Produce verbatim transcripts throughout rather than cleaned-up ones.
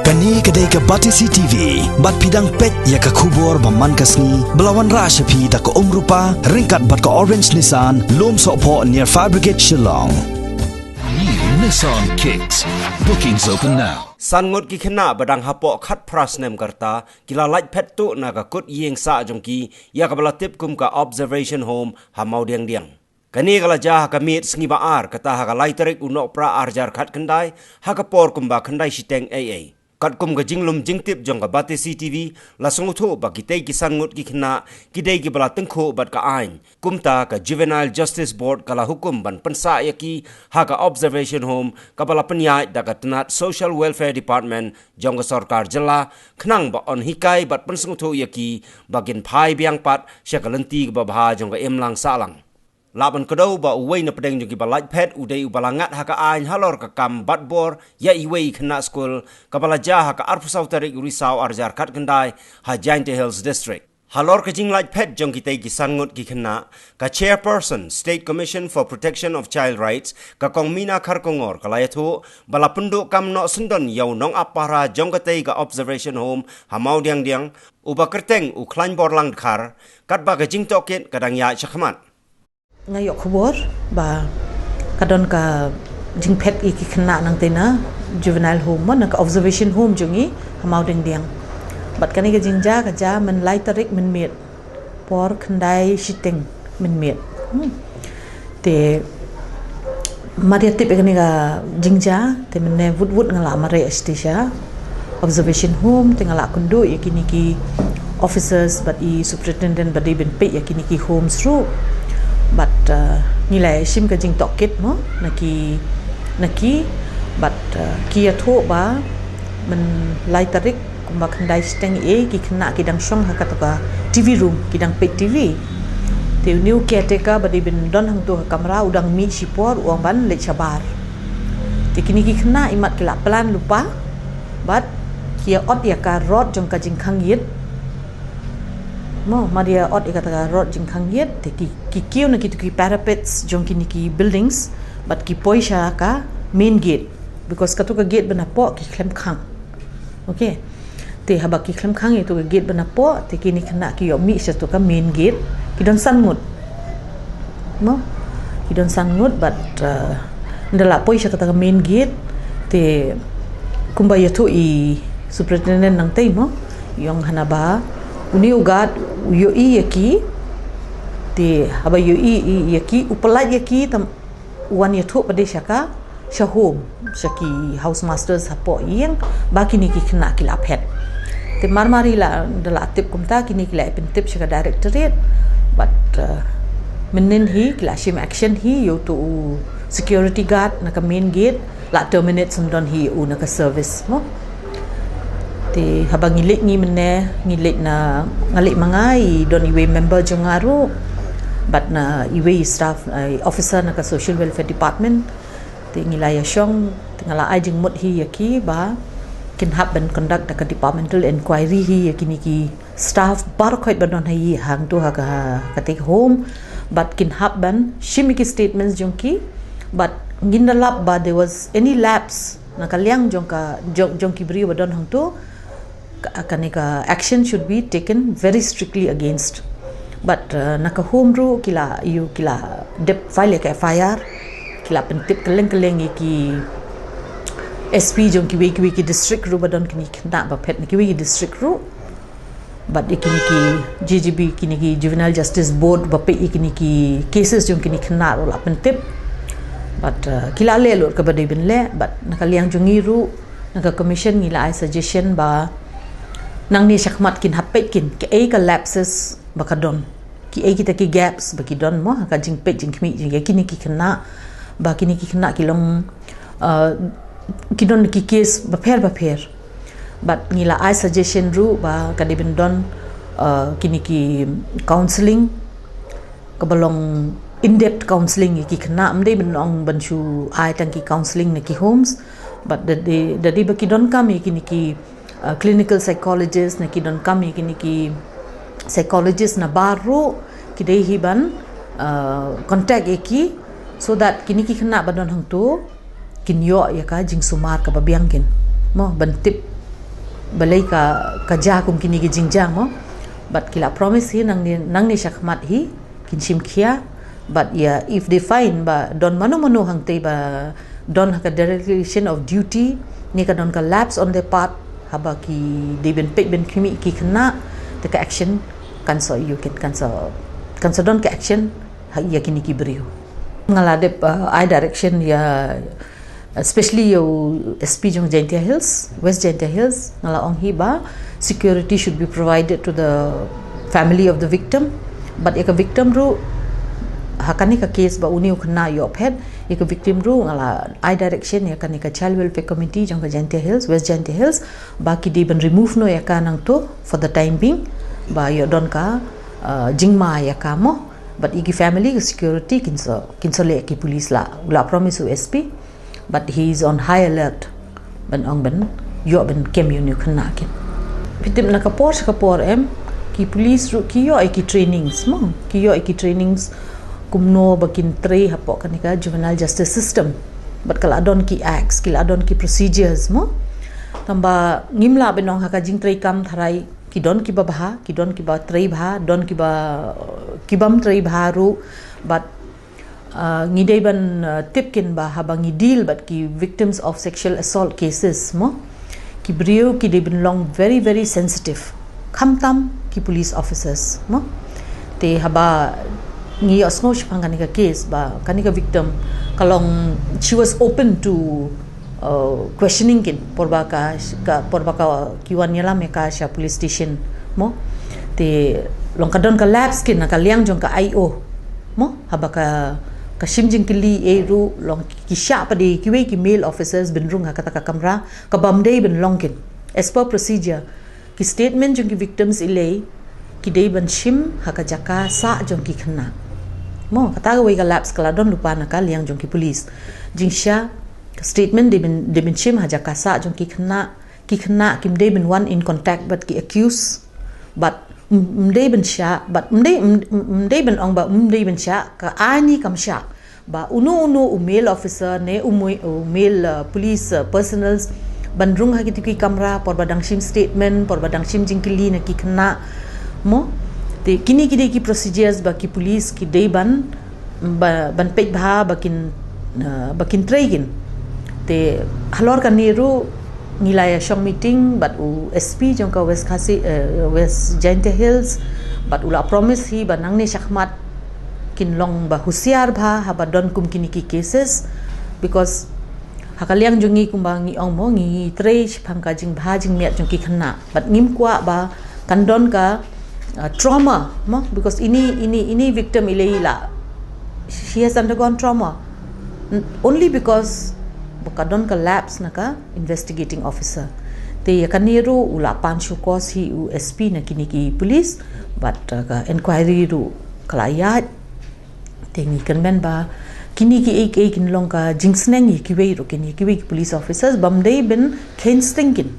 Kane ka dei ka Batesi T V, bad phi dang peit ïa ka khubor ba man ka sngi, ba la wanrah sha phi da ka Umrupa, ryngkat bad ka Orange Nissan, Lumsohphoh near Fire Brigade Shillong. New Nissan Kicks. Bookings open now. San ngut ki khynnah ba dang hapoh khatphra snem ka rta, ki la lait phet tuh na ka kut ïing sah jong ki, ïa kaba la tip kum ka Observation Home ha Mawdiangdiang. Kane ka la jia ha ka miet sngi ba ar, kata ha ka lai tarik u Nohprah ar hajar khatkhyndai, ha ka por kumba khyndai shiteng ei ei. Katkum ka jinglum jingtip jong ka Batesi T V, la sngewthuh ba kitei ki san ngut ki khynnah, ki dei kiba la tyngkhuh bad ka aiñ. Kumta ka Juvenile Justice Board ka la hukum ban pynsah ïa ki ha ka Observation Home, kaba la pynïaid da ka tnat Social Welfare Department jong ka sorkar jylla, khnang ba yn hikai bad pynsngewthuh ïa ki ba kin phai biang pat sha ka lynti kaba bha jong ka imlang sahlang. Lah ban kdew ba uwei na pdeng jong kiba lait phet u dei uba la ngat ha ka aiñ halor ka kam batbor ïa iwei i khynnah skul, kaba la jia ha ka arphew saw tarik u Risaw ar hajar khatkhyndai ha Jaintia Hills District. Halor ka jinglait phet jong kitei ki san ngut ki khynnah, ka Chairperson State Commission for Protection of Child Rights, ka Kong Meena Kharkongor, ka la ïathuh ba la pynduh kam noh syndon ïa u nongap pahara jong katei ka Observation Home ha Mawdiangdiang, uba kyrteng u Khlainborlang Dkhar, katba ka jingtohkit ka dang ïaid shakhmat. Nga ïoh khubor ba ka don ka jingphet ïa ki khynnah nangtei na juvenile home, mo, na ka observation home jong ngi ha Mawdiangdiang. Bad kane ka jingjia ka jia myn lai tarik mynmiet, por khyndai shiteng mynmiet. Hmm. Te mar ïa tip ïa kane ka jingjia, te mynne wut wut nga la mareh sha observation home, te nga la kynduh ïa kine ki officers bad i superintendent ba dei ban peit ïa kine ki homes ruh. Bad, uh, ngi la shim ka jingtohkit, mo, na ki, na ki, bad, uh, ki ïathuh ba myn lai tarik kumba khyndai shiteng ei ei ki khynnah ki dang shong ha kata ka T V room, ki dang peit T V. Te une u caretaker ba dei ban don hangto ha kamra u dang mih shipor, u ong ban leit shabar. Te kine ki khynnah imat ki la plan lypa bad ki ïa ot ïa ka rod jong ka jingkhang ïit. Mo, mar ïa ot ïa kata ka rod jingkhang ïit, te ki, ki kiew na kitu ki parapets jong kine ki buildings bad ki poi sha ka main gate, because katu ka gate ba napoh ki khlem khang. Okay. Te haba ki khlem khang ïa tu ka gate ba napoh, te kine khynnah ki ïoh mih sha tu ka main gate, ki don san ngut. Mo? Ki don san ngut bad, uh, ynda la poi sha kata ka main gate, te kumba ïathuh i superintendent nangtei, mo, i ong hana ba une u guard u ïohi ïa ki, te haba ïohi ïa ki u pyllait ïa ki, tam u wan ïathuh pat de sha ka, sha home, sha ki house masters hapoh ïing ba kine ki khynnah ki la phet. Te mar mar i la, da la tip kumta, kine ki la pyntip sha ka directorate, bad, uh, mynnin hi ki la shim action hi ïa utu u security guard na ka main gate, la terminate syndon hi u na ka service, mo. Te haba ngi leit ngi mynne, ngi leit na, nga leit ma nga, i don iwei member jong nga ruh bad na iwei staff, uh, officer na ka social welfare department. Te ngi la ïa shong, te nga la ai jingmut hi ïa ki ba kin hap ban conduct da ka departmental inquiry hi ïa kine ki staff baroh khoit ba don ha i hangto ha ka, ha kata ka home, bad kin hap ban shim ïa ki statements jong ki, bad ngin da lap ba there was any lapse na ka liang jong ka, jong, jong ki briew ba don hangto, ka, kane ka action should be taken very strictly against. Bad, uh, na ka home ruh ki la, ïoh ki la dep file ïa ka F I R, ki la pyntip kylleng kylleng ïa ki S P jong kiwei kiwei ki district ruh ba don kine ki khynnah ba phet na kiwei ki district ruh. Bad ïa kine ki J J B, kine ki Juvenile Justice Board ba peit ïa kine ki cases jong kine ki khynnah ruh la pyntip. Bad, uh, ki la leh lut kaba dei ban leh, bad na ka liang jong ngi ruh, na ka commission ngi la ai suggestion ba nangne shakhmat kin hap peit kin, kaei ka lapses ba ka don. Kiei kita ki gaps ba ki don, mo, ha ka jingpeit jingkhmih jong ïa kine ki khynnah, ba kine ki khynnah ki long, uh, ki don ki case bapher bapher. Bad ngi la ai suggestion ruh ba ka dei ban don, uh, kine ki counselling, kaba long in-depth counselling ïa ki khynnah, ym dei ban ong ban shu ai tang ki counselling na ki homes, bad da dei, da dei ba ki donkam ïa kine ki, uh, clinical psychologist, na ki donkam ïa kine ki psychologist na bar ruh, ki dei hi ban, uh, contact ïa ki, so that kine ki khynnah ba don hangto kin ïoh ïa ka jingsumar kaba biang kin. Mo, ban tip Balei ka, ka jia kum kine ki jingjia mo. But ki la promise hi nangne, nangne shakhmat hi kin shim khia. But yeah, if they find ba don mano mano hangtei ba don ha ka dereliction of duty, ne ka don ka lapse on their part, haba ki dei ban peit ban khmih ki khynnah, te ka action kan sa ïoh kin, kan sa, kan sa don ka action ha ïa kine ki briew. Nga la dep, uh, ai direction ïa, especially ïa u S P jong Jaintia Hills, West Jaintia Hills, nga la ong hi ba security should be provided to the family of the victim. But ïa ka victim ruh, ha kane ka case ba une u khynnah ïoh phet, ïa ka victim ruh nga la ai direction ïa kane ka Child Welfare Committee jong ka Jaintia Hills, West Jaintia Hills, ba ki dei ban remove noh ïa ka nangto for the time being, ba ïoh don ka, uh, jingma ïa ka mo. But ïa ki family, ka security kin sa, kin sa leh ki police la, u la promise u S P. But he is on high alert ban ong ban ïoh ban kem ïa une u khynnah kin. Phi tip na ka por sha ka por em, ki police ruh ki ïoh ïa ki trainings mo, ki ïoh ïa ki trainings kumno ba kin trei hapoh kane ka juvenile justice system. But ka la don ki acts, ki la don ki procedures mo. Tangba ngim lah ban ong ha ka jingtrei kam tharai ki don kiba bha, ki don kiba trei bha, don kiba, kibym trei bha ruh. But, uh, ngi dei ban, uh, tip kin ba haba ngi deal bad ki victims of sexual assault cases mo, ki briew ki dei ban long very, very sensitive, khamtam ki police officers mo. Te haba ngi ïohsngew shaphang kane ka case ba kane ka victim ka long, she was open to, uh, questioning kin por ba ka, ka por ba ka ki wan ïalam ïa ka sha police station mo. Te long ka don ka lapse kin na ka liang jong ka I O mo, haba ka, ka shim jingkylli ei ruh long ki shah pat de kiwei ki male officers ban rung ha kata ka kamra kabym dei ban long kin. As per procedure, ki statement jong ki victims ilei ki dei ban shim ha ka jaka sah jong ki khynnah mo. Kata kawei ka lapse ka la don lypa na ka liang jong ki police. Jingshah, ka statement dei ban, dei ban shim ha jaka sah jong ki khynnah, ki khynnah kim dei ban wan in contact bad ki accused. But ym, ym dei ban shah, but ym dei, ym, ym dei ban ong ba ym dei ban shah, ka aiñ kam shah ba uno uno u male officer ne u mu-, u male, uh, police, uh, personnels ban rung ha kito ki kamra por ba dang shim statement, por ba dang shim jingkylli na ki khynnah mo. Te kine ki dei ki procedures ba ki police ki dei ban, ba, ban peit bha ba kin, uh, ba kin trei kin. Te halor kane ruh ngi la ïa shong meeting bad u S P jong ka West Khasi, uh, West Jaintia Hills, bad u la promise hi ba nangne shakhmat kin long ba husiar bha haba don kum kine ki cases, because ha ka liang jong ngi kumba ngi ong mo, ngi trei shaphang ka jingbha jingmiat jong ki khynnah, bad ngim kwah ba kan don ka, uh, trauma mo, because ine, ine, ine victim ilei la, she has undergone trauma. N-, only because ba ka don ka lapse na ka investigating officer. Te ïa kane ruh u la pan show cause hi u S P na kine ki police, bad, uh, ka inquiry ruh ka la ïaid. Te ngi kyrmen ba kine kiei kiei kin long ka jingsneng ïa kiwei ruh kin, ïa kiwei ki police officers, bym dei ban kheiñ sting kin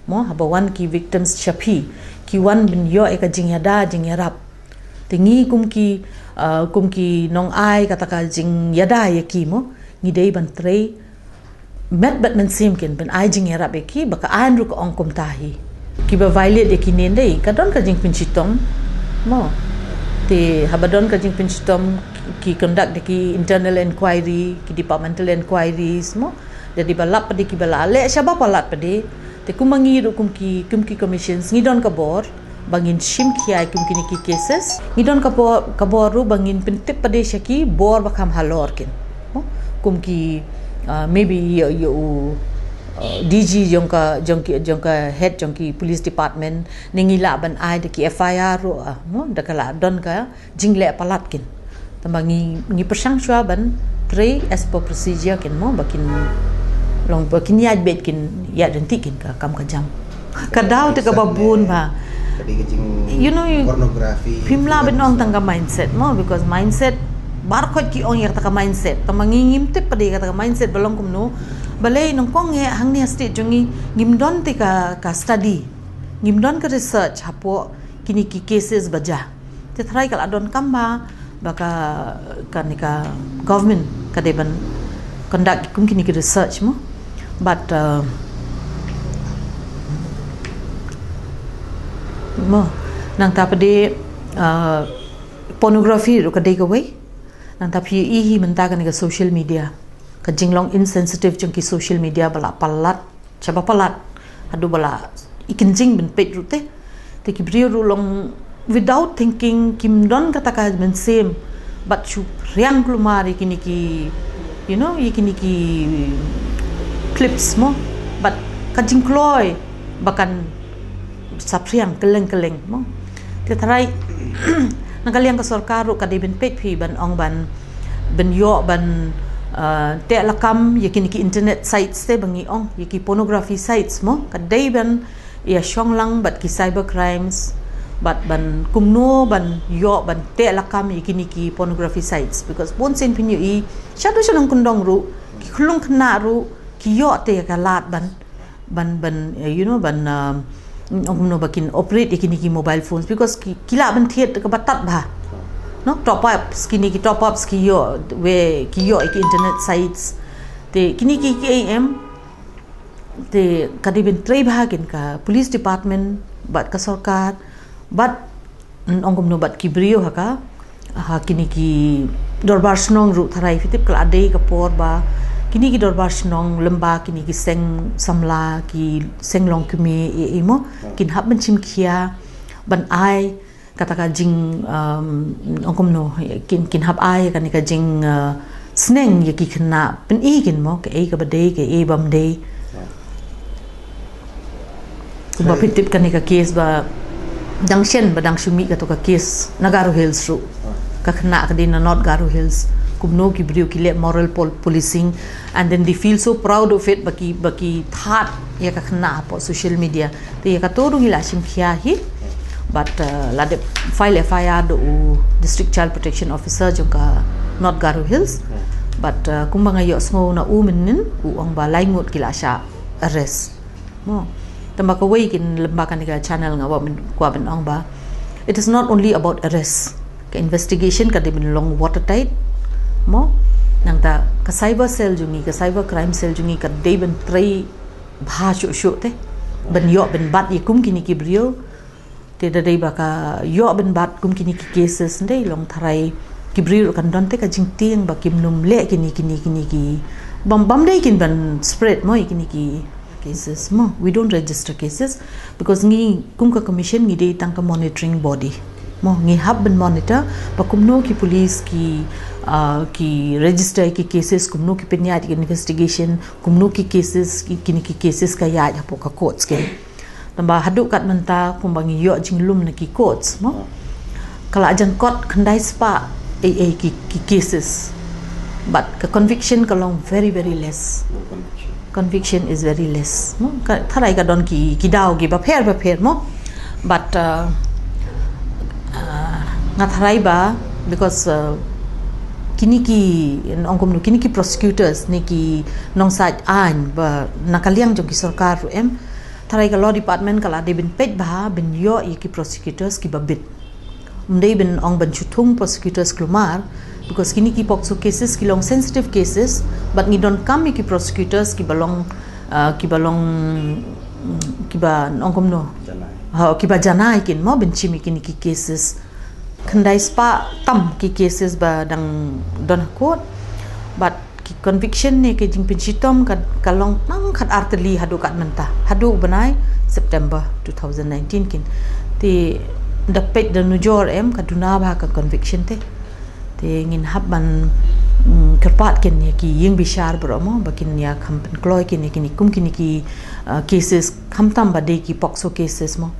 mo. Haba wan ki victims sha phi, ki wan ban ïoh ïa ka jingïada jingïarap. Te ngi kum ki, uh, kum ki nongai kata ka jingïada ïa ki mo, ngi dei ban trei met bad mynsiem kin ban ai jingïarap ïa ki, ba ka aiñ ruh ka ong kumta hi. Kiba violate ïa kine dei, ka don ka jingpynshitom mo. Te haba don ka jingpynshitom, ki conduct da ki internal inquiry, ki departmental inquiries mo. Lada ba lap pat de kiba la leh, shaba palat pat de. Te kumba ngi ruh kum ki, kum ki commissions ngi don ka bor ba ngin shim khia ïa kum kine ki cases. Ngi don ka bor, ka bor ruh ba ngin pyntip pat de sha ki bor ba kham halor kin mo. Kum ki, uh, maybe ïa, ïa u, uh, D G jong ka, jong ki, jong ka head jong ki police department, ne ngi lah ban ai da ki F I R ruh, uh, mo, da ka la don ka jingleh palat kin. Tangba ngi, ngi pyrshang shuwa ban trei as per procedure kin mo, ba kin long, ba kin ïaid beit, kin ïaid ryntih kin ka kam ka jam. Ka daw te kaba bun ba. Ka dei ka jing, you know, you, pornography, phim lah ban ong tang ka mindset mo, because mindset, baroh khoit ki ong ïa kata ka mindset. Tangba ngi ngim tip pat de kata ka mindset ba long kumno. Balei nyngkong eh hangne ha state jong ngi ngim don te ka, ka study. Ngim don ka research hapoh kine ki cases ba jia. Te tharai ka la donkam ba, ba ka, kane ka government ka dei ban conduct kum kine ki research mo. But, uh, Mo, nangta pat de, uh, pornography ruh ka dei kawei. Nangta phi ïohi hi mynta kane ka social media, ka jinglong insensitive jong ki social media ba la palat, shaba palat haduh ba la i kynjing ban peit ruh te. Te ki briew ruh long without thinking, kim don kata ka mynsiem bad shu phriang kulmar ïa kine ki, you know, ïa kine ki clips mo, bad ka jingkloi ba kan saphriang kylleng kylleng mo. Te tharai na ka liang ka sorkar ruh ka dei ban peit phi ban ong ban, ban ïoh ban, uh, teh lakam ïa kine ki internet sites te ba ngi ong ïa ki pornography sites mo, ka dei ban ïa shong lang bad ki cyber crimes, bad ban kumno ban ïoh ban teh lakam ïa kine ki pornography sites, because bun sien phin ïohi shaduh sha nongkyndong ruh, ki khyllung khynnah ruh ki ïoh te ïa ka lad ban, ban, ban, eh, you know, ban, um, ong kumno ba kin operate ïa kine ki mobile phones, because ki, ki lah ban thied kaba tad bha. No, top ups, kine ki top ups ki ïoh, wei ki ïoh ïa ki internet sites. Te kine ki, ki A M, te ka dei ban trei bha kin ka police department, bad ka sorkar, bad, mm, ong kumno bad ki briew ha ka, ha kine ki dorbar shnong ruh. Tharai phi tip ka la dei ka por ba kine ki dorbar shnong lem bad kine ki seng samla, ki seng longkmie, ïa, ïa mo, kin hap ban shim khia ban ai kata ka jing, um, ong kumno, kin, kin hap ai kane ka jing, uh, sneng ïa ki khynnah, pyni kin mo kaei kaba dei, kaei bym dei. Kumba phi tip kane ka case ba dang shen, ba dang shu mih kato ka case na Garo Hills ruh. Ka khynnah ka dei na North Garo Hills. Kumno ki briew ki leh moral pol-, policing, and then they feel so proud of it ba ki, ba ki thad ïa ka khynnah hapoh social media. Te ïa kato ruh ngi la shim khia hi. Bad, uh, la dep file F I R da u District Child Protection Officer jong ka North Garo Hills. Bad, uh, kumba nga ïohsngew na u mynnin, u ong ba lai ngut ki la shah arrest. Mo. Tangba kawei kin lem bad kane ka channel nga kwah ban, kwah ban ong ba it is not only about arrest. Ka investigation ka dei ban long watertight. Mo. Nangta ka cyber cell jong ngi, ka cyber crime cell jong ngi ka dei ban trei bha shuh shuh te. Ban ïoh ban bat ïa kum kine ki briew. Te da dei ba ka ïoh ban bat kum kine ki cases, ym dei long tharai ki briew ruh kan don te ka jingtieng ba kim nym leh kine, kine, kine ki, bym, bym dei kin ban spread mo ïa kine ki cases mo. We don't register cases because ngi kum ka commission ngi dei tang ka monitoring body. Mo, ngi hap ban monitor ba kumno ki police ki, ah, ki register ki cases, kumno ki pynïaid ki investigation, kumno ki cases, ki, kine ki cases ka ïaid hapoh ka courts ki. Tangba haduh kat mynta kumba ngi ïoh jinglum na ki courts mo, ka la jan kot khyndai spah ei ei ki, ki cases. But ka conviction ka long very, very less. Conviction is very less mo. Ka, tharai ka don ki, ki daw ki bapher bapher mo. But, uh, uh, nga tharai ba because, uh, kine ki, ong kumno, kine ki prosecutors ne ki nongsaid aiñ ba na ka liang jong ki sorkar ruh em, tharai ka law department ka la dei ban peit bha ban ïoh ïa ki prosecutors kiba bit. Ym dei ban ong ban shu thung prosecutors kulmar, because kine ki POCSO cases ki long sensitive cases, but ngi donkam ïa ki prosecutors kiba long, uh, kiba long, mm, kiba ong kumno, ha, kiba janai kin mo ban shim ïa kine ki cases. Khyndai spah tam ki cases ba dang don ha court, but ki conviction ne ki jingpynshitom ka, ka long tang khat ar tylli haduh kat mynta, haduh bnai September two thousand nineteen kin. Te da peit da nujor em ka duna bha ka conviction te. Te ngin hap ban, mm, kyrpad kin ïa ki ïing bishar baroh mo ba kin ïa kham pynkloi kin ïa kine kum kine ki, uh, cases, khamtam ba dei ki POCSO cases mo.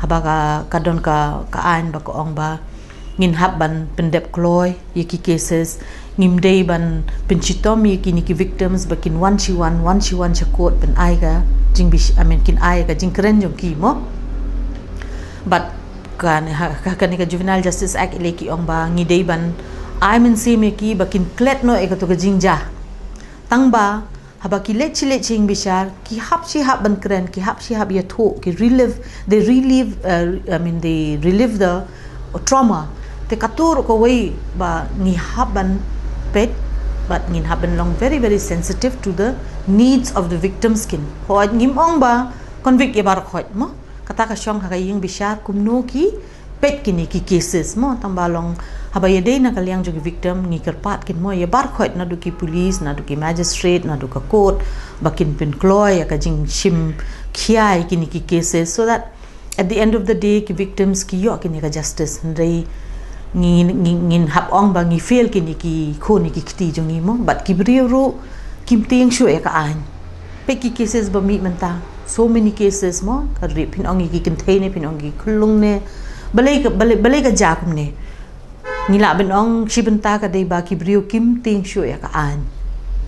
Haba ka, ka don ka, ka aiñ ba ka ong ba ngin hap ban pyndep kloi ïa ki cases, ngim dei ban pynshitom ïa kine ki victims ba kin wan shi wan, wan shi wan sha court ban ai ka jingbish-, I mean, kin ai ka jingkren jong ki mo. But kane ha, ka, kane ka Juvenile Justice Act i leh ki ong ba ngi dei ban ai mynsiem ïa ki ba kin klet noh ïa kato ka jingjia. Tangba haba ki leit shi leit shi ïing bishar, ki hap shi hap ban kren, ki hap shi hap ïathuh, ki relive, they relive, uh, I mean, they relive the trauma. Te kato ruh kawei ba ngi hap ban peit, but ngin hap ban long very, very sensitive to the needs of the victims kin. Hooid, ngim ong ba convict ïa baroh hooid mo. Kata ka shong ha ka ïing bishar kumno ki peit kine ki cases mo, tang ba long haba ïadei na ka liang jong ki victim ngi kyrpad kin mo ïa bar khoit naduh ki police, naduh ki magistrate, naduh ka court, ba kin pynkloi ïa ka jingshim khia ïa kine ki cases, so that at the end of the day ki victims ki ïoh kine ka justice. Hynrei ngin, ngin, ngin hap ong ba ngi fail kine ki khun ki kti jong ngi mo, bad ki briew ruh kim tieng shuh ïa ka aiñ. Peit ki cases ba mih mynta, so many cases mo, ka ri phin ong ïa ki kynthei ne, phin ong ïa ki khyllung ne, balei ka, balei, balei ka jia kumne. Ngi lah ban ong shi bynta ka dei ba ki briew kim tieng shuh ïa ka aiñ.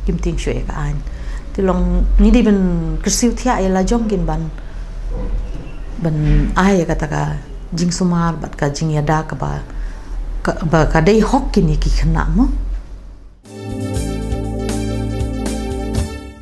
Kim tieng shuh ïa ka aiñ. Te long ngi dei ban kyrsiew thiah ïa la jong kin ban, ban ai ïa kata ka jingsumar bad ka jingïada kaba, kaba ka dei hok kine ki khynnah mo.